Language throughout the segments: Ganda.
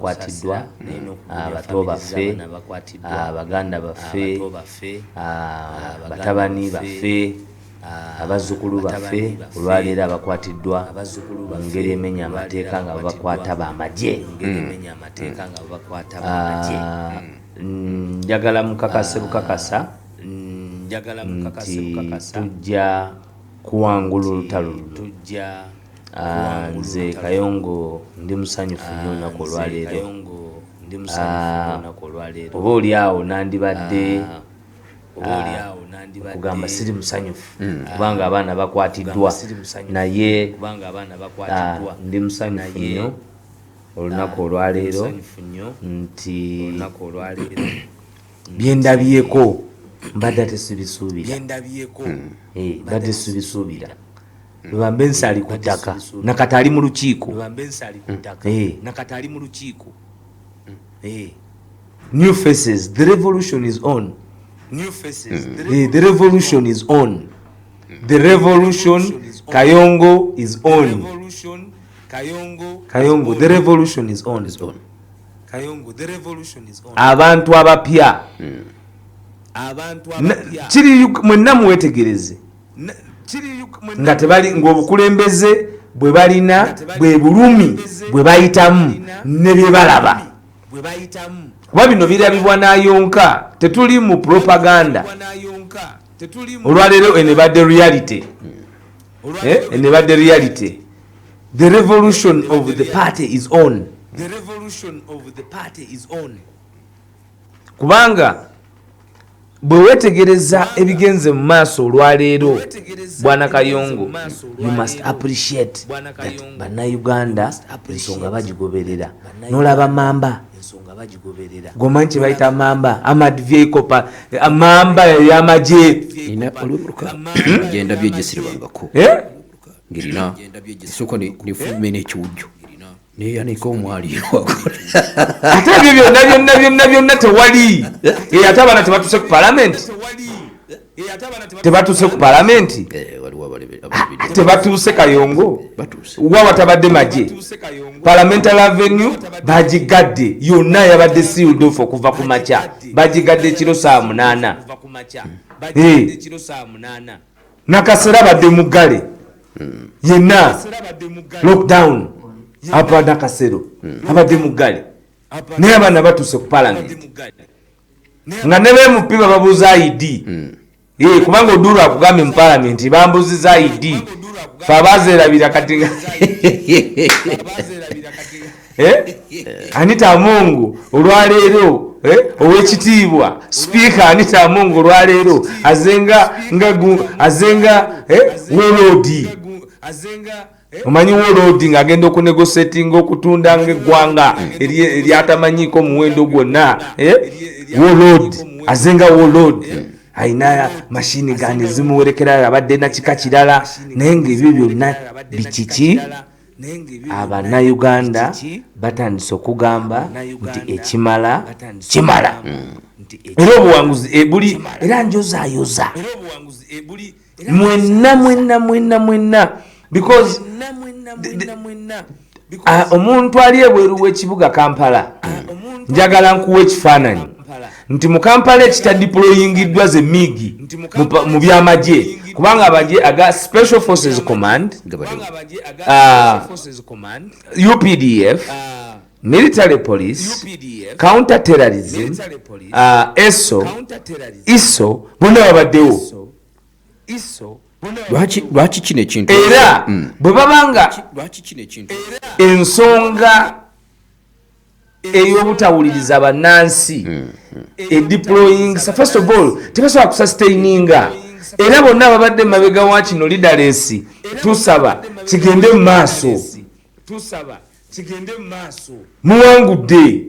Abakwatiddwa, abato baffe, baganda baffe, batabani baffe, abazzukulu baffe, olwaleero abakwatiddwa mu ngeri emenya amateeka nga babakwata bamagye. Njagala mukakase bukakasa nti tujja kuwangula olutalo luno. Nze Kayongo ndi musanyufu nnyo olunaku olwaleero. Oba oli awo nandibadde okugamba siri musanyufu kubanga abaana bakwatiddwa, naye ndi musanyufu nnyo olunaku olwaleero nti byendabyeko mbadde ate sibisuubira. Mbadde sibisuubira. Lubambe nsi ali ku ttaka, nakati ali mu lukiiko. New faces, the revolution is on. The revolution is on. The revolution, Kayongo, is on. Kayongo, the revolution is on. Is on. Abantu abapya. Kiri mwenna muwetegereze nga tebali ng'obukulembeze bwe balina bwe bulumi bwe bayitamu ne bye balaba, kuba bino birabibwa nayonka. Tetuli mu propaganda olwaleero, eno ebadde reality. Eno ebadde reality. The revolution of the party is on, kubanga bwe wetegereza ebigenze mu maaso olwaleero, bwana Kayongo, you must appreciate that Bannayuganda ensonga bagigoberera. Nolaba mamba gomanyi kyebayita mamba, armored vehicle, mamba ey'amagye. Nina olw'emmotoka gyendabye gyesiribangako. Eh? Ng'erina esooka nefuluma n'ekiwujjo neyanika omwaliiro. Ate ebyo byonna byonna byonna byonna tewali. Ate abaana tebatuse ku palamenti, tebatuuse ku palamenti. Waliwo abalabidde. Tebatuuse, Kayongo. Batuuse. Wa watabadde magye? Parliamentary Avenue bagigadde yonna, yabadde sealed off okuva ku makya, bagigadde ekiro saa 8. Nakasera badde muggale yenna, lockdown apa Nakasero abadde muggale, naye abaana batuuse ku palamenti nga ne bemupi bababuuza ID. Kubanga Odulu akugambye mu palamenti bambuziza ID, fe abazeerabira kati Eh? Anita Amongo olwaleero, owekitiibwa Sipiika Anita Amongo olwaleero azenga nga azenga warlord. Omanyi warlord ng'agenda okunegotiatinga okutunda ngaeggwanga eryatamanyiiko omuwendo gwonna, eh? Warlord azenga warlord, ayina machine gun ezimuwerekera, abadde nakika kirala, naye ngaebyo byonna bikiki? Abannayuganda batandise okugamba nti ekimala kimala, era obuwanguzi buli era njozayoza mwenna mwenna mwenna mwenna, because omuntu ali ebweru w'ekibuga Kampala, njagala nkuwa ekifaananyi nti mu Kampala ekitadeployingiddwa ze MiG mu byamagye, kubanga amagye aga Special Forces Command, Gabaddewo. UPDF, military police, counter terrorism, ESO, ISO, bonna babaddewo. Lwaki kino ekintu Era bwe babanga Lwaki kino ekintu ensonga ey'obutawuliriza bannansi edeploying, first of all tebasobola kusustaininga. Era bonna babadde mabega wa kino leaderless, tusaba kigende mu maaso. Muwangudde.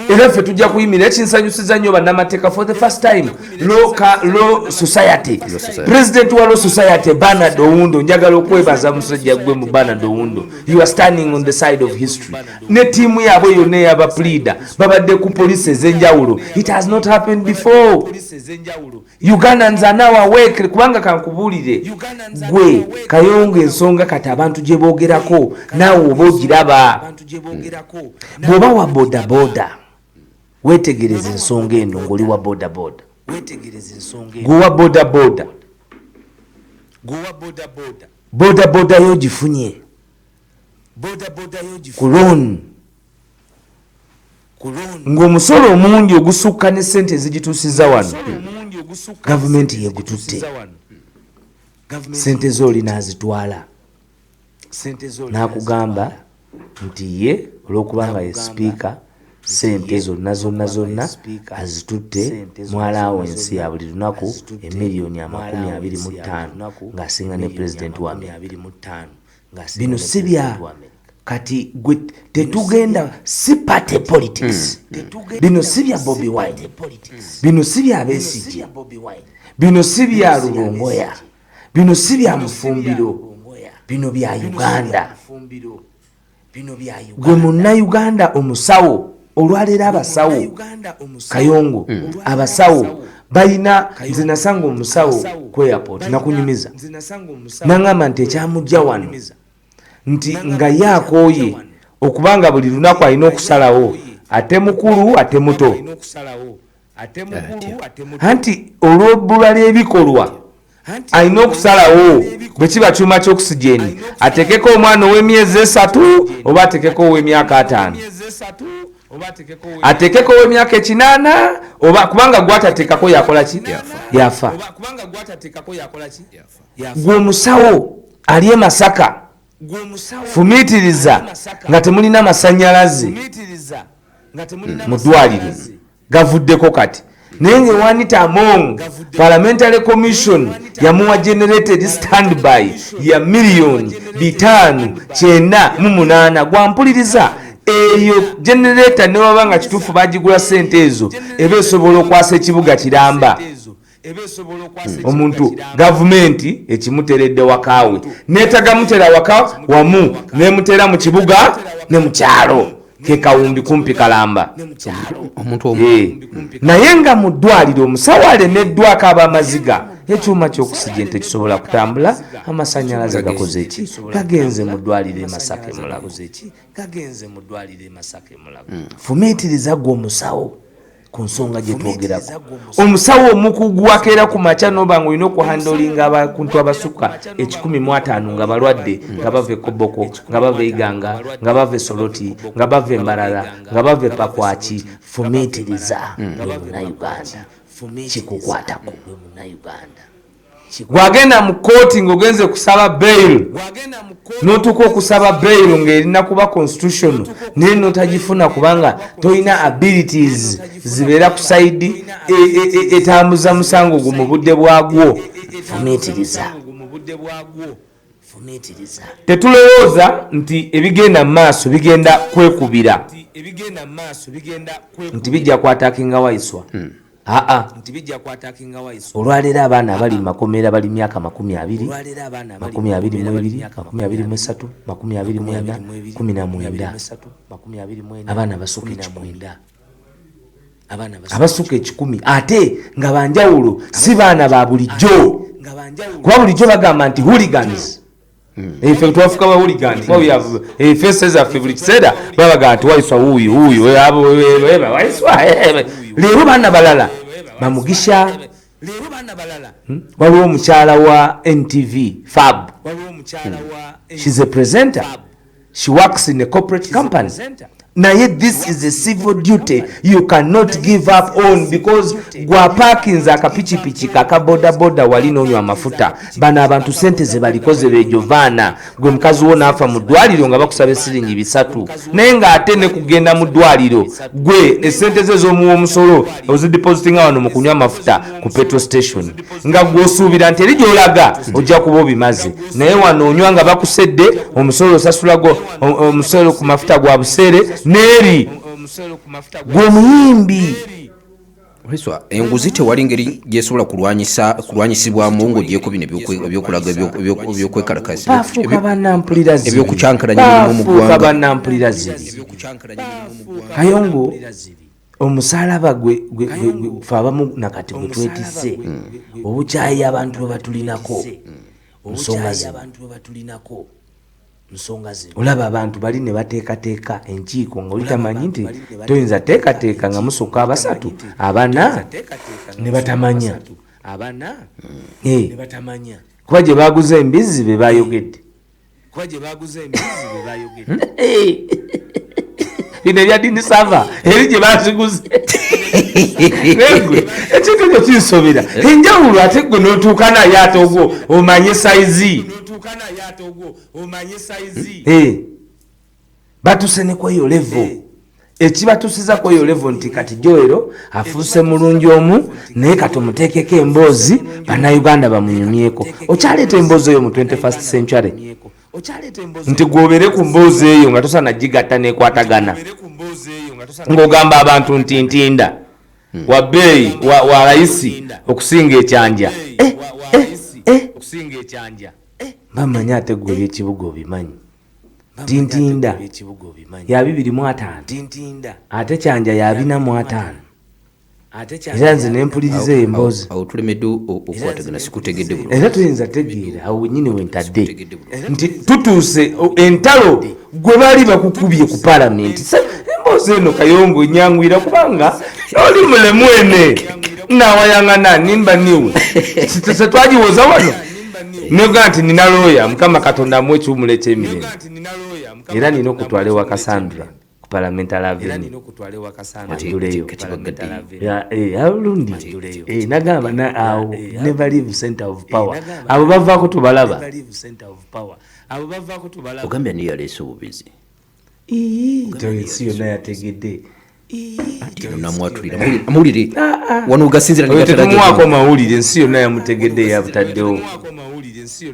Era ffe tujja kuyimirira. Ekinsanyusiza nnyo, bannamateeka, for the first time law society, Society. President wa Law Society Bernard Owundo, njagala okwebaza musajja gwe mu Bernard Owundo. You are standing on the side of history ne ttiimu yaabwe yonna eyaba pleader. Babadde ku poliisi ez'enjawulo. It has not happened before. Ugandans are now awake, kubanga kankubuulire gwe Kayongo, ensonga kati abantu gye boogerako naawe oba ogiraba. Bw'oba wa bodaboda, wetegereza ensonga eno ng'oli wa bodaboda, gwewa bodaboda, bodaboda yo gifunye ku loan ng'omusolo omungi ogusukka ne sente ezigituusiza wano gavumenti yegututte. Sente zooli n'azitwala n'akugamba nti ye olw'okubanga ye sipiika, sente zonna zonna zonna azitutte mu allowance ya buli lunaku emiliyoni 25, ng'asinga ne pulezidenti wa Amerika. Bino si bya kati gwe, tetugenda, si party politics. Bino si bya Bobi Wine, bino si bya Besigye, bino si bya Lubongoya, bino si bya Mufumbiro, bino bya Uganda. Gwe Munnayuganda omusawo, olwaleero abasawo, Kayongo, abasawo balina, nze nasanga omusawo ku airport nakunyumiza, naŋŋamba nti ekyamujja wano nti nga ye akooye okubanga buli lunaku alina okusalawo, ate mukulu ate muto, anti olw'ebbula ly'ebikolwa alina okusalawo bwe kiba kyuma ky'oxygen atekeko omwana ow'emyezi 3 oba atekeko ow'emyaka 50, atekeko ow'emyaka 80, oba kubanga gwatateekako yakola ki? Yafa. Gwe omusawo ali e Masaka, fumiitiriza nga temulina masanyalaze mu ddwaliro, gavuddeko kati, naye nga ewanita Among Parliamentary Commission yamuwa generator standby ya miliyoni 598. Gwampuliriza, eyo generator newaba nga kituufu bagigula sente ezo, eba esobola okwasa ekibuga kiramba. Omuntu gavumenti ekimuteredde wakaawe, netagamutera waka wamu, nemutera mu kibuga ne mu kyalo ke kawumbi kumpi kalamba. Omuntu omu. Naye nga mu ddwaliro omusawo alemeddwako ab'amaziga, ekyuma ky'oxygen tekisobola kutambula, amasanyalaze gakoze eki? Gagenze mu ddwaliro e Masaka emulago. Fumiitiriza gwe omusawo ku nsonga gye twogerako. Omusawo omukugu akeera ku makya noba nga olina okuhandlinga abantu abasukka 150 nga balwadde, nga bava ekoboko, nga bava Iganga, nga bava Esoroti, nga bava Embalala, nga bava Epakwaki. Fumiitiriza gwe Munauganda, kikukwatako. Gwagenda mu kooti ng'ogenze kusaba bail, n'otuuka okusaba bail ng'erina kuba constitutional, naye n'otagifuna kubanga tolina abilities zibeera ku side etambuza musango gwo mu budde bwagwo. Fumiitiriza. Tetulowooza nti ebigenda mu maaso bigenda kwekubira nti bijja kwattackinga Waiswa. Aa, olwaleero abaana abali mu makomera bali myaka 20, 22, 23, 24, 19, abaana basukka 100, abasukka 100, ate nga banjawulo, si baana ba bulijjo, kuba bulijjo bagamba nti hooligans. Ife twafuka ba hooligan kuba we have faces zaffe buli kiseera babaga nti Waiswa wuuyo wuuyo, abo, Waiswa, Leero baana balala bamugisha. Waliwo omukyala wa NTV Fab. She's a presenter, she works in a corporate company, naye this is a civil duty you cannot give up on, because gwapakinze akapikipiki kakabodaboda wali nonywa amafuta, bano abantu sente ze baliko ze bejovaana. Gwe mukazi wo naafa mu ddwaliro nga bakusaba esiringi 300, naye ng'ate ne kugenda mu ddwaliro gwe esente ze ez'omuwa omusolo ozidepositinga wano mu kunywa amafuta ku petrol station, nga gweosuubira nti eri gy'olaga ojja kuba obimaze, naye wano onywa nga bakusedde omusolo, osasulago omusolo ku mafuta gwa buseere n'eri. Gwe omuyimbi. Waiswa, enguzi tewali ngeri gyesobola kulwanyisibwamu ng'ogyeko bino ebyokulaga ebyokwekalakasa, Bafuuka bannampulira ziri. Ebyokukyankalanya emirimu mu Bafuuka ggwanga. bannampulira ziri. Kayongo, omusalaba gwe fe abamu nakati gwe twetisse, obukyayi abantu bwe batulinako, nsonga zino. Olaba abantu bali ne bateekateeka enkiiko nga oli tamanyi nti toyinza teekateeka nga musukka abasatu abana ne batamanya. Kuba gye baguze embizzi be bayogedde. Bino ebya dini sava eri gye baziguze. Naye ekintu ekyo kinsobera enjawulo, ate gwe notuuka naye ate ogwo omanye sayizi. Batuse ne kweyo level, ekibatusiza kweyo level nti kati Joero afuuse mulungi omu, naye kati omuteekeko emboozi Bannayuganda bamunyumyeko. Okyaleeta emboozi eyo mu 21st century nti gwobere ku mboozi eyo nga tosaana gigatta nekwatagana, ng'ogamba abantu nti Ntinda wa bbeeyi wa layisi okusinga ekyanja. Eh, eh, eh. Bamanyi ate gwe ebyekibuga obimanyi nti Ntinda ya 25, ate Kyanja ya 45, era nze nempuliriza eyo emboozi. Awo tulemedde okukwatagana, sikutegedde bulungi. Era tuyinza tegeera awo wenyini wentadde nti tutuuse entalo gwe baali bakukubye ku palamenti. Emboozi eno, Kayongo, enyangwira kubanga oli mulemu ene nawayangana nimba niwe setwagiwoza wano nega nti nina looya. Mukama Katonda amuwa ekiwumulo ekyemirembe, era nina okutwala ewa Cassandra ku Parliamentary Avenue anjuleyo. Kati bagadde. Alundi nagamba awo never leave center of power. Abo bavaako tubalaba. Ogambye ani yaleese obubizi? Ii, ensi yonna yategedde. Anti eno namwatulira amawulire wano gasinzira. Oyo tetumuwaako mawulire, ensi yonna yamutegedde, yabutaddewo ensi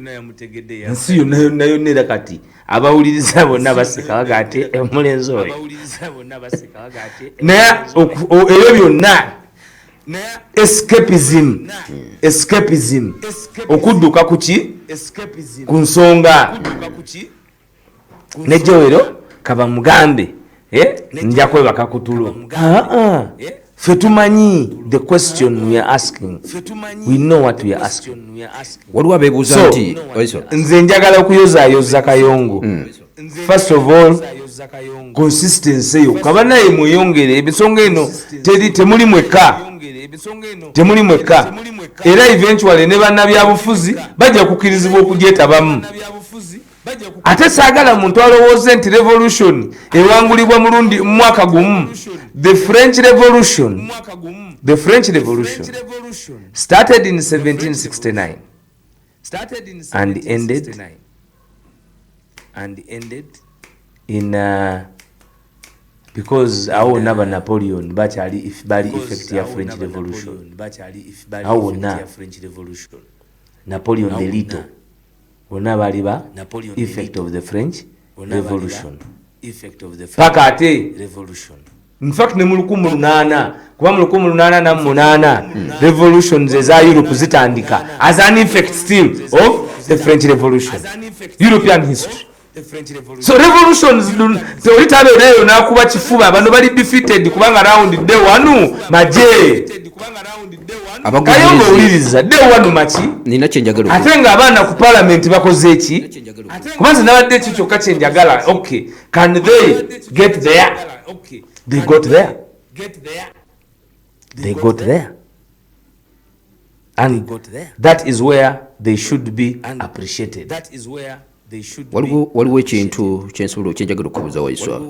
yonna yonna yonna. Era kati abawuliriza bonna baseka baga ati omulenzi oyo, naye ebyo byonna escapism, escapism, okudduka kuki ku nsonga. Ne Joero kabamugambe, nja kwebaka ku tulo. Ah, ah. Ffe tumanyi the question we are asking, we know what we are asking. Waliwo abeebuuza So, nti Oiso, nze njagala okuyozaayoza Kayongo. First of all, consistency eyo kaba naye mweyongere ensonga eno teri temuli mwekka, temuli mwekka, era eventually ne bannabyabufuzi bajja kukkirizibwa okugyetabamu. Ate saagala muntu alowooze nti revolution ewangulibwa mulundi mwaka gumu. The French Revolution started in 1769 and ended in because awo wonna ba Napoleon bakyali bali effect ya French Revolution. Awo wonna Napoleon the Little bonna baali ba effect of the French Revolution paka ate infact ne mu 1800, kuba mu 1808 revolutions eza Europe zitandika as an effect still of the French Revolution, European history. So revolutions teoli tabeereeyo nakuba kifuba, bano bali defeated kubanga round day one maje. Kayongo, owuliriza, day one maki. Nina kyenjagala Ate ng'abaana ku palamenti bakoze eki? Kuba nze nabadde ekyo kyokka kyenjagala. Okay, can they get there? They got there, they got there, and that is where they should be appreciated. Waliwo ekintu kyensobola kyenjagala okubuuza Waiswa.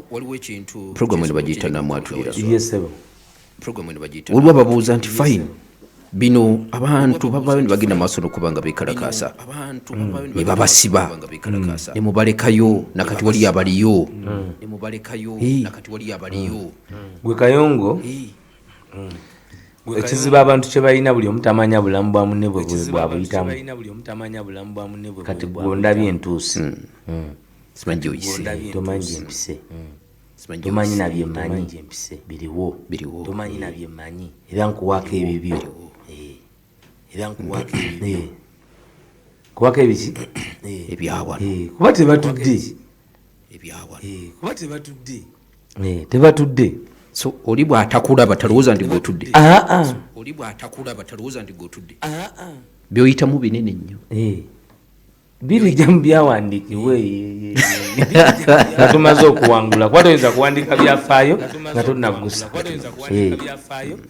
Programu eno bagiyita Namwatulira. Yes, sir. Waliwo ababuuza nti fine, bino abantu babayo ne bagenda maaso n'okuba nga bekalakasa ne babasiba ne mubalekayo, nakati wali abaliyo. Gwe Kayongo, ekizibu abantu kye balina, buli omu tamanya bulamu bwa munne bwe bwabuyitamu. Kati gwondabye entuusi. Simanyi gyoyise. Tomanyi gyempise. Simanyi Tomanyi gy'ompise. nabyemmanyi gyempise biriwo. Biriwo. Tomanyi nabyemmanyi, era nkuwaako ebibyo. Era nkuwaako ebibyo. Kuwako ebiki? Ebyawano. Kuba tebatudde. Ebyawano. Kuba tebatudde. Tebatudde. So oli bw'atakulaba talowooza nti gweotudde. Aa. Oli bw'atakulaba talowooza nti gweotudde. Byoyitamu binene nnyo. Birijja mu byawandiikibwa eyo nga tumaze okuwangula, kuba toyinza kuwandiika byafaayo nga tonaggusa.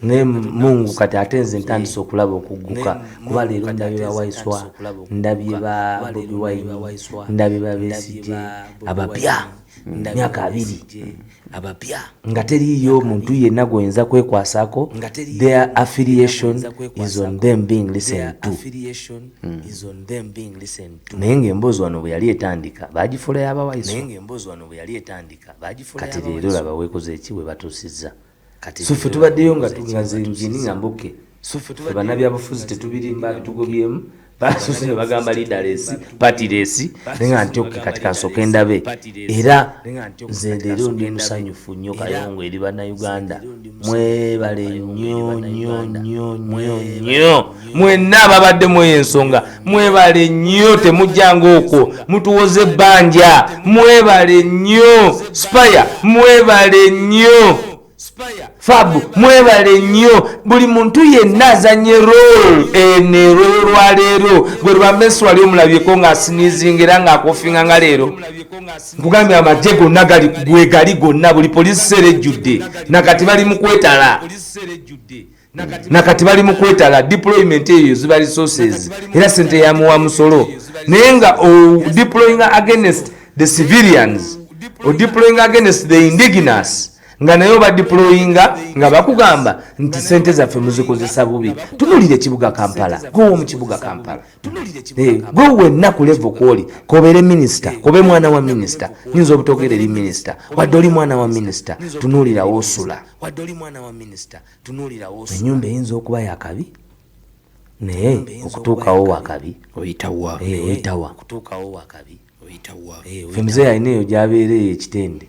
Naye Mungu, kati ate nze ntandise okulaba okugguka, kuba leero ndabye ba Waiswa, ndabye ba Bobi Wine, ndabye ba Besigye abapya, myaka 20 nga teriiyo muntu yenna gwoyinza kwekwasaako. Their affiliation is on them being listened to. Naye ngaemboozi wano bwe yali etandika bagifuula yabawaiswa. Kati leero laba weekoze eki, we batuusizza. So ffe tubaddeyo nga nga nze njini nga mbuke, ffe bannabyabufuzi tetubirimba, bitugobyemu. Basoose ne bagamba leaderless, partyless, naye nga nti okay, kati kansooke ndabe. Era nze leero ndi musanyufu nnyo, Kayongo, eri Bannayuganda. Mwebale nnyo nnyo nnyo nnyo nnyo mwenna ababadde mweyo ensonga. Mwebale nnyo, temujjanga okwo mutuwoze ebbanja. Mwebale nnyo Spire, mwebale nnyo Fabu, mwebale nnyo buli muntu yenna azanye role eno erwolwaleero. Gwe lwamesi wali omulabyeko ng'asneezinga era ng'akofinga, nga leero nkugambye amagye gonna gali gwegali gonna, buli poliisi seera ejjudde. Nakati bali mu kwetala, nakati bali mu kwetala. Deployment eyo ziba resources era sente yamuwa musolo, naye nga deploying against the civilians, odeploying against the indigenous, nga naye oba deployinga nga bakugamba nti sente zaffe muzikozesa bubi. Tunulira ekibuga Kampala, gwewo mu kibuga Kampala, gwe wenna ku level kwoli, kobeere minisita, kobe mwana wa minisita, nyinza obutogera eri minisita, wadde oli mwana wa minisita, tunuulira woosula. Enyumba eyinza okuba yakabi, naye okutuukawo wakabi. Oyitawa. Oyitawa. Oyitawa. Fe muzeeyi alina eyo gyabeera eyo ekitende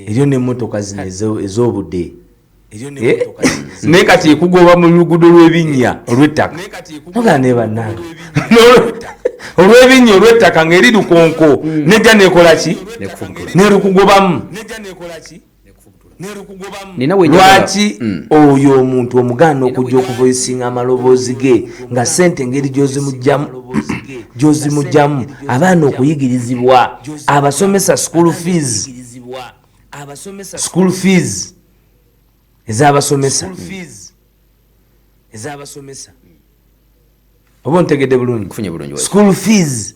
eryo n'emmotoka zino ez'obudde. Naye kati ekugoba mu luguudo lw'ebinnya olw'ettaka, nogamba ne bannange, olw'ebinnya olw'ettaka ng'eri lukonko, nejja nekola ki? Nerukugobamu. Nina wenjagala. Lwaki oyo omuntu omugaana okujja okuvoicinga amaloboozi ge, nga sente engeri gyozimugjamu abaana okuyigirizibwa, abasomesa school fees, school fees ez'abasomesa? Oba ontegedde bulungi? Nkufunye bulungi, Waiswa. School fees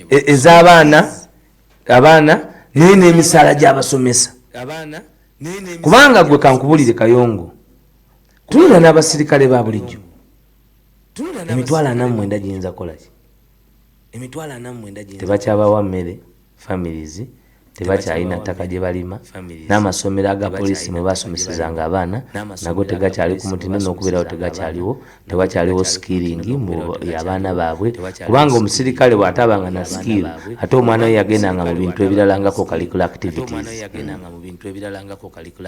ez'abaana, abaana naye n'emisaala gy'abasomesa. Kubanga gwe kankubulire, Kayongo, tunula n'abasirikale ba bulijjo, 49000 giyinza kukolaki? Tebakyabawa mmere, families tebakyalina ttaka gye balima, n'amasomero aga poliisi mwe basomesezanga abaana nago tegakyali ku mutindo, n'okubeerawo tegakyaliwo. Tewakyaliwo skilling mu abaana baabwe, kubanga omusirikale bw'atabanga na skill, ate omwana we yagendanga mu bintu ebirala nga co-curricular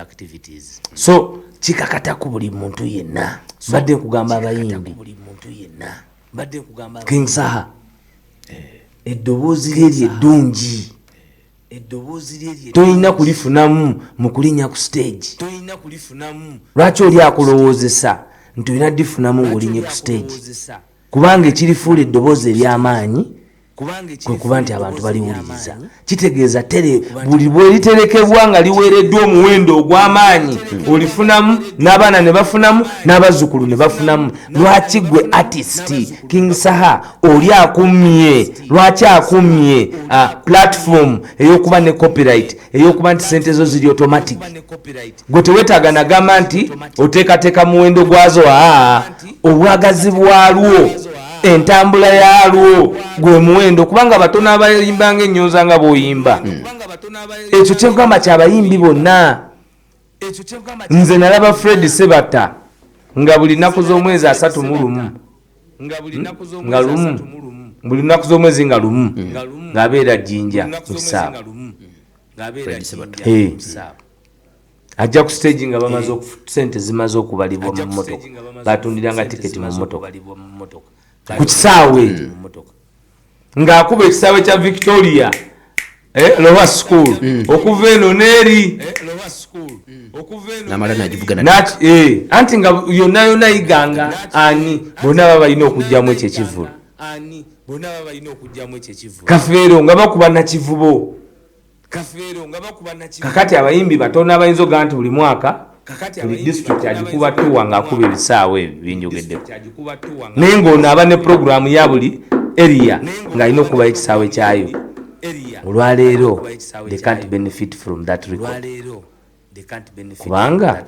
activities. So kikakata ku buli muntu yenna. Mbadde nkugamba abayimbi, King Saha eddoboozi lye lyeddungi, tolina kulifunamu mu kulinnya ku stage. Lwaki oli akulowoozesa nti olina difunamu ng'olinnye ku stage? Kubanga ekirifuula eddoboozi ery'amaanyi kwe kuba nti abantu baliwuliriza. Kitegeeza tere buli bweriterekebwa nga liweereddwa omuwendo ogw'amaanyi, olifunamu, n'abaana ne bafunamu, n'abazzukulu ne bafunamu. Lwaki gwe artist King Saha oli akummye? Lwaki akummye platform ey'okuba ne copyright, ey'okuba nti sente zo ziri automatic? Gwe teweetaaga nagamba nti oteekateeka muwendo gwazo. Aa, obwagazi bwalwo, entambula yaalwo gwe muwendo, kubanga batono abayimbanga ennyonza nga bw'oyimba. Ekyo kyekugamba kyabayimbi bonna. Nze nalaba Fred Sebata nga buli nnaku z'omwezi 31 nga lumu. Buli lunaku z'omwezi nga lumu ng'abeera Jjinja mu kisaawe. Fred Sebatta. Eh. Ajja ku stage nga bamaze sente zimaze okubalibwa mu mmotoka, batundiranga tiketi mu mmotoka ku kisaawe, ng'akuba ekisaawe kya Victoria, Lower School, okuva eno n'eri. Namala nagivuga. Anti nga yonna yonna yiganga ani, bonna baba balina okugjamu ekyo ekivulu Kafeero nga bakuba Nakivubo. Kakati abayimbi batono abayinza ogamba nti buli mwaka buli district agikuba tuwa ng'akuba ebisaawe ebyo byenjogeddeko, naye ng'ono aba ne puroguramu ya buli area ng'alina okubayo ekisaawe kyayo. Olwaleero they can't benefit from that record, kubanga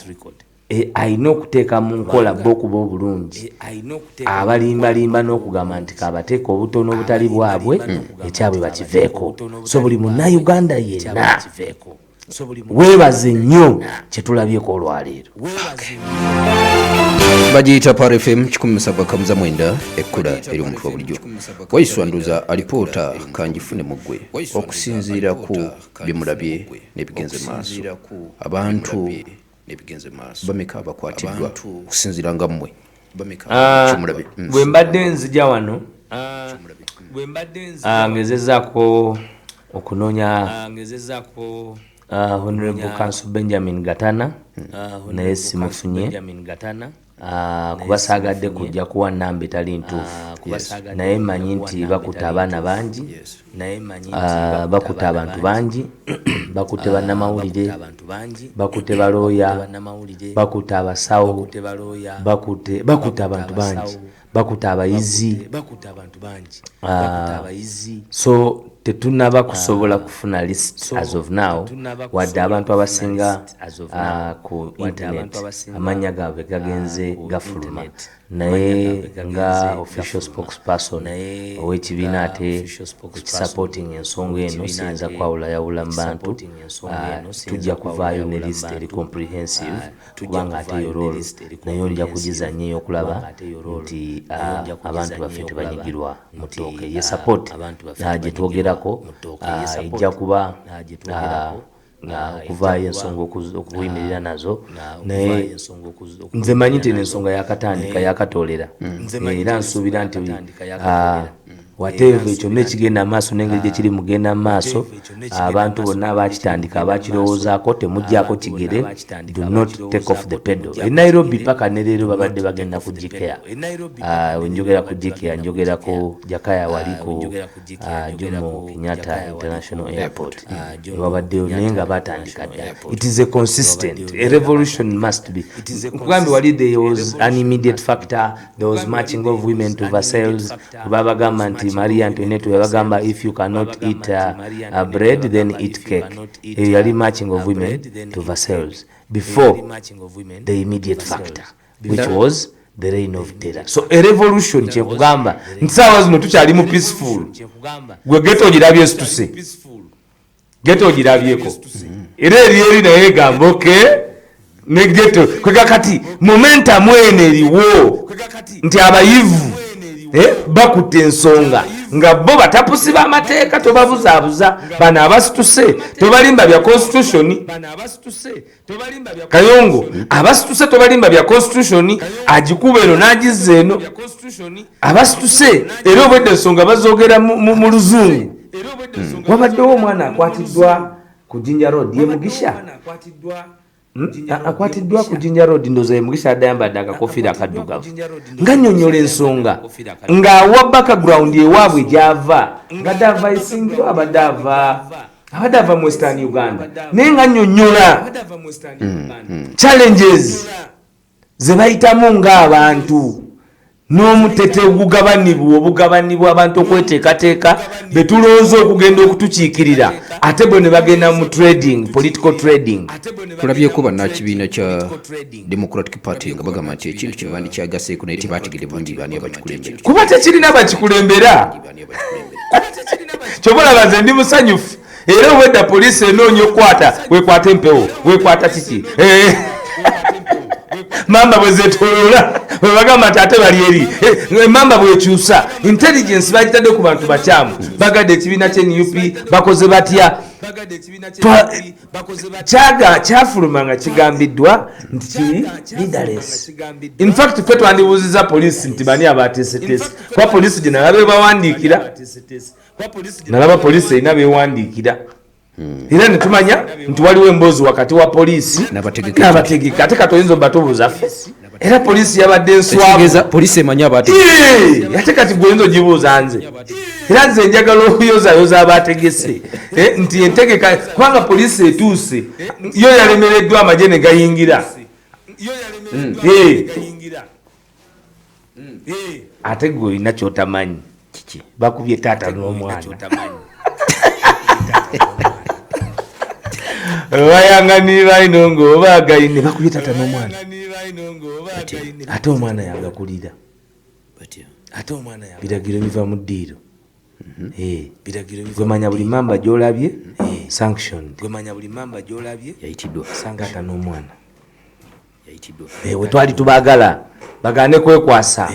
alina okuteeka mu nkola bo okuba obulungi abalimbalimba n'okugamba nti kabateeka obutono obutali bwabwe, ekyabwe bakiveeko. So buli Munnayuganda yenna weebaze nnyo kyetulabyeko olwaleero. Bagiyita Par FM 179, ekkula eri omuntu wa bulijjo. Waiswa, nduza alipoota kanjifune mu ggwe. Okusinziira ku byemulabye n'ebigenze maaso, abantu bameka abakwatiddwa okusinziira nga mmwe Ah, kyemulabye? Bwe mbadde nzija wano, ngezezaako okunoonya Honorable Counsel Benjamin Gatana, naye simufunye. Kuba saagadde kujja kuwa namba etali ntuufu, naye mmanyi nti bakutte abaana bangi, bakutte abantu bangi, bakutte bannamawulire, bakutte balooya, bakutte abasawo, bakutte abantu bangi, bakutte abayizi. So tetunaba kusobola kufuna list as of now, wadde abantu abasinga ku internet amannya gaabwe gagenze gafuluma, naye nga official spokesperson ow'ekibiina ate ekisupporting ensonga eno, siyinza kwawulayawula mu bantu. Tujja kuvaayo ne list eri comprehensive, kubanga ate yo role nayo nja kugizanya ey'okulaba nti abantu baffe tebanyigirwa mu ttooke. Ye support gye twogerako ejja kuba okuvaayo ensonga okuyimirira nazo, naye nze manyi nti eno ensonga yakatandika, yakatoolera, era nsuubira nti whatever kyonna ekigenda maaso n'engeri gyekiri mugenda mu maaso, abantu bonna abakitandika, abakirowoozaako, temuggyako kigere. Do not take off the pedal. E Nairobi paka ne leero babadde bagenda ku JKIA. Wenjogera ku JKIA, njogera ku Jakaya wali ku Jomo Kenyatta International Airport wabaddeyo, naye nga batandika dda. It is a consistent, a revolution must be. Nkugambye wali there was an immediate factor, there was marching of women to Versailles. Babagamba nti Maria Antoinette yabagamba, "If you cannot eat bread, then eat cake." Eyo yali marching of women to Versailles before the immediate factor, which was the reign of terror. So a revolution, kyekugamba nti saawa zino tukyali mu peaceful. Gwe ghetto ogirabye esituse, ghetto ogirabyeko era eri eri, naye egamba okay ne ghetto kwega. Kati momentum eno eriwo nti abayivu bakutte ensonga nga bo batapusi b'amateeka, tobabuzaabuza. Bano abasituse tobalimba bya constitution. Kayongo, abasituse tobalimba bya constitution, agikuba eno n'agizza eno. Abasituse era obwedde ensonga bazogera mu luzungu. Wabaddewo omwana akwatiddwa ku Jinja Road, ye Mugisha. Akwatiddwa ku Jinja Road, ndowooza ye Mugisha, adde ayambadde akakofiira akaddugavu nga nnyonnyola ensonga ng'awa background ewaabwe gy'ava, nga ava Isingiro, abadde ava mu Western Uganda, naye nga nnyonnyola challenges ze bayitamu ng'abantu n'omutete ogugabanibwa, obugabanibwa abantu okweteekateeka betulowooza okugenda okutukiikirira, ate bwe ne bagenda mu trading, political trading. Tulabyeko bannakibiina kya Democratic Party nga bagamba nti ekintu kino bandikyagaseeko, naye tebategedde bulungi baani abakikulembera. Kuba tekirina bakikulembera. Kyoba olaba nze ndi musanyufu, era obwedda poliisi enoonya okukwata, wekwata empewo, wekwata kiki. Mamba bwe zetoloola Bagamba nti ate bali eri emamba bwekyusa intelligence bagitadde ku bantu bakyamu, bagadde ekibiina kye NUP bakoze batya. Kyafuluma nga kigambiddwa nti kiri leaderless. In fact ffe twandibuuziza poliisi nti bani abateeseteese, kuba poliisi gye nalaba ebawandiikira, nalaba poliisi erina bewandiikira, era netumanya nti waliwo emboozi wakati wa poliisi n'abategeka. Ate kati oyinza obatubuuza ffe, era poliisi yabadde nswavu. Poliisi emanyi abategeka. Ate kati gwe oyinza ogibuuza nze, era nze njagala okuyozayoza abategese nti entegeka, kubanga poliisi etuuse yo yalemereddwa amagye ne gayingira. Ate gwe olina kyotamanyi, bakubye taata n'omwana bayanganira ino ng'obaagaine, bakubye taata n'omwana, ate omwana yagakulira. Biragiro biva mu ddiiro. Gwemanya buli mamba gy'olabye sanctioned yayitiddwa taata n'omwana. We twali tubaagala bagaane kwekwasa,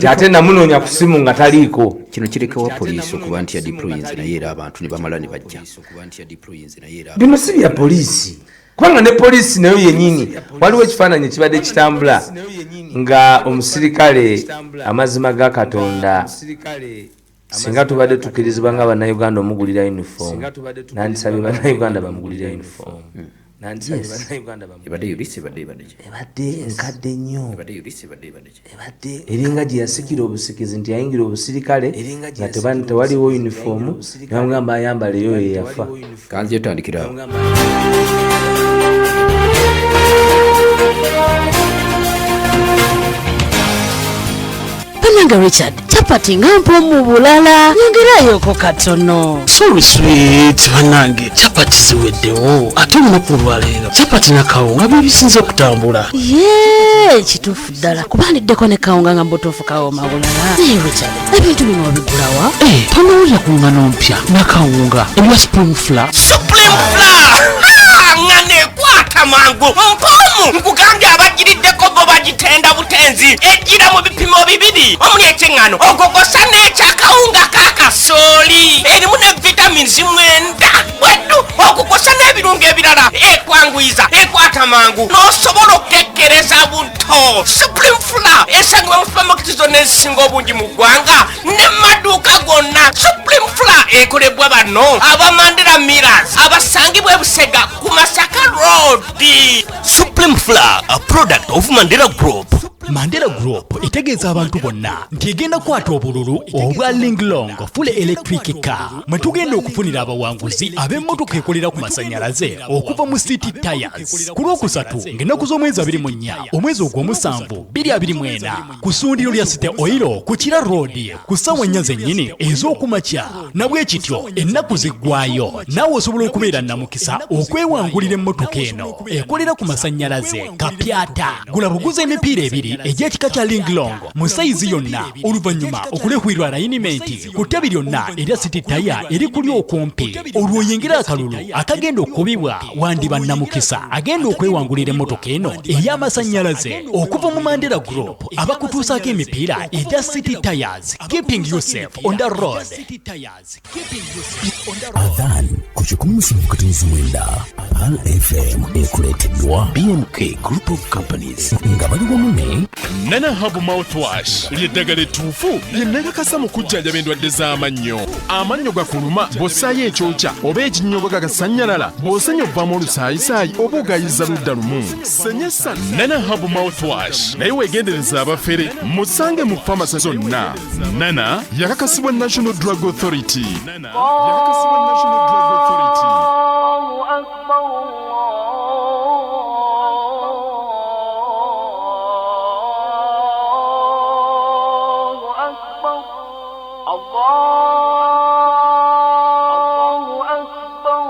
ate namunoonya ku simu nga taliiko. Kino kirekewa poliisi okuba nti yadeployinze, naye era abantu ne bamala ne bajja. Bino si bya poliisi, kubanga ne poliisi nayo yennyini waliwo ekifaananyi ekibadde kitambula nga omusirikale. Amazima ga Katonda, singa tubadde tukkirizibwa nga Bannayuganda omugulira uniform, nandisabye Bannayuganda bamugulira uniform. Ebadde yulisi, ebadde ebadde ki? Ebadde nkadde nnyo, Ebadde yulisi, ebadde ebadde ki? eringa gye yasikira obusikizi nti yayingira obusirikale nga tewaliwo uniform, ne bamugamba ayambala eyo ye yafa. Kanzi etandikira awo. Bannange Richard, capati nga mpomu bulala, nyongerayoko katono. Sorry sweet, bannange capati ziweddewo, ate olunaku olwaleero capati nakawunga byebisinze okutambula. Ye kituufu ddala, kuba ndiddeko ne kawunga nga mbutuufu kawooma bulala. Naye Richard, ebintu bino obigulawa? Eh, tonowulira ku ngano mpya nakawunga ebya Supreme Flour. Supreme Flour ngano ekwata mangu, mpoomu. Nkugambye abagiriddeko bo bagitenda butenzi. Ejjira mu bipimo bibiri omuli ekyeŋŋano ogogosa n'ekyakawunga kakasooli. Erimu ne vitamins 9 bweddu okukosa n'ebirungo ebirala. Ekwanguyiza, ekwata mangu, n'osobola okukekkereza buto. Supreme Flour esangibwa mu supamaketi zonna ezisinga obungi mu ggwanga ne maduuka gonna. Supreme Flour ekolebwa bano aba Mandela Millers abasangibwa ebusega ku Masaka Road. Supreme Flour, a product of Mandela Group. Mandela Group etegeeza abantu bonna nti egenda kukwata obululu obwa Linglong full electric car, mwe tugenda okufunira abawanguzi ab'emmotoka ekolera ku masannyalaze okuva mu City Tires ku Lwokusatu ng'ennaku z'omwezi 24 omwezi ogw'omusanvu 2024 ku ssundiro lya City Oil ku Kira Road ku ssaawa 4 zennyini ez'okumakya. Nabwe kityo ennaku ziggwayo, naawe osobola okubeera namukisa okwewangulira emmotoka eno ekolera ku masannyalaze kapyata. Gula buguza emipiira ebiri egy'ekika kya Linglong mu sayizi yonna, oluvannyuma okulehwirwa alignment ku ttabi lyonna erya City Tire eri kuli okumpi, olwo oyingire akalulu akagenda okukubibwa. Wandiba namukisa agenda okwewangulira emmotoka eno ey'amasannyalaze okuva mu Mandela Group abakutuusaako emipiira egya City Tires, keeping you safe on the road. Adhan ku 107.9 Pearl FM ekuleeteddwa BMK Group of Companies nga bali wamu ne Nana Herbal Mouthwash lyeddagala ettuufu lye nakakasa mu kujjanjaba endwadde z'amannyo. Amannyo gakuluma bw'ossaayo ekyokya oba ekinnyogo gagasannyalala, bw'osenya ovaamu olusaayisaayi oba ogayiza ludda lumu, senyesa Nana Herbal Mouthwash. Naye weegendereza abafere. Musange mu famasi zonna. Nana yakakasibwa National Drug Authority. Yakakasibwa National Drug Authority. الله أكبر. الله أكبر. الله أكبر.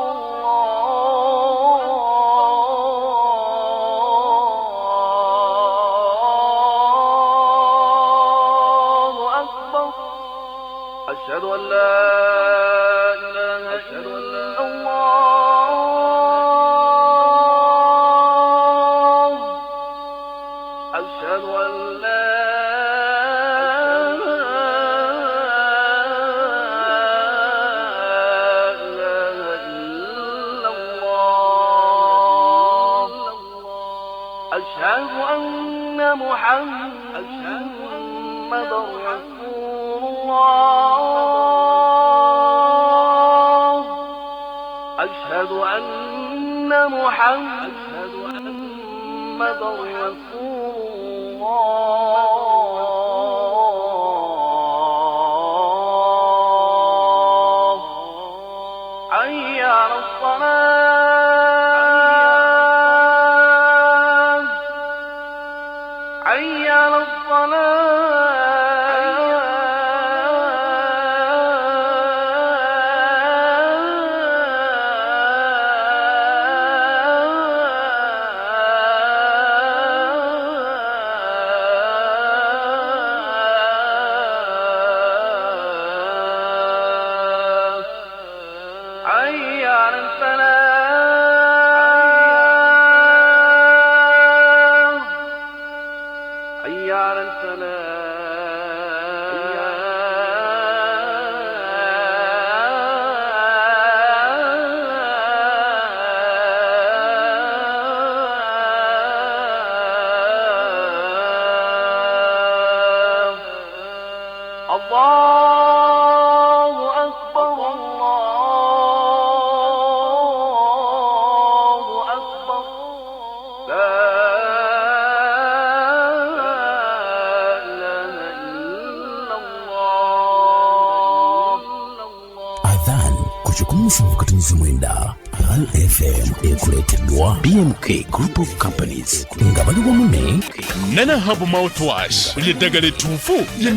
الله أكبر. أشهد أن لا إله إلا الله. أشهد أن محمد رسول الله أشهد أن محمد رسول الله حي على الصلاة حي على الصلاة حي على الفلاح حي على الفلاح الله أكبر الله أكبر لا إله إلا الله Adhan ku 179 Pearl FM ekuleeteddwa BMK Group of Companies nga bali wamu ne Nana Herbal Mouthwash lye ddagala ettuufu lye